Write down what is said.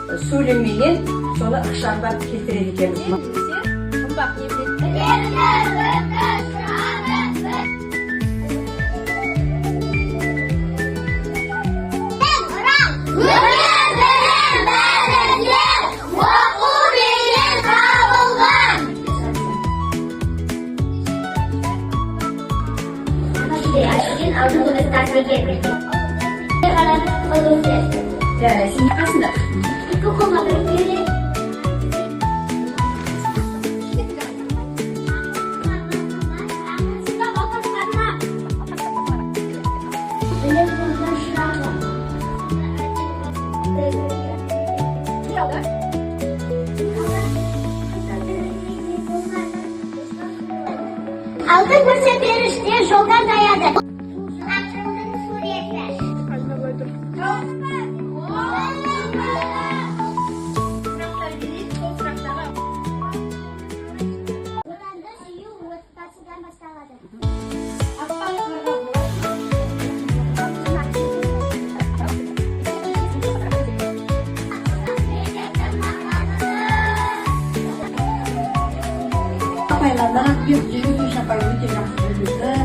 Сөйлемменен соны ықшамдап келтіреді екенбіз. Немесе жұмбақ не біледі? Өмір, білім, бәрінен оқуменен табылған. Сен қасында. Екі қолға бір келе. Білім бұлдыр шырағы. Не алды? Алтын көрсе, періште жолдан таяды. Ақылдың суреті. Сұрақтар берейік, сол сұрақтарға Отанды сүю отбасыдан басталады. Аппақ қарға. Апайларына рахмет, жүргізуші апай өте жақсы жүргізді.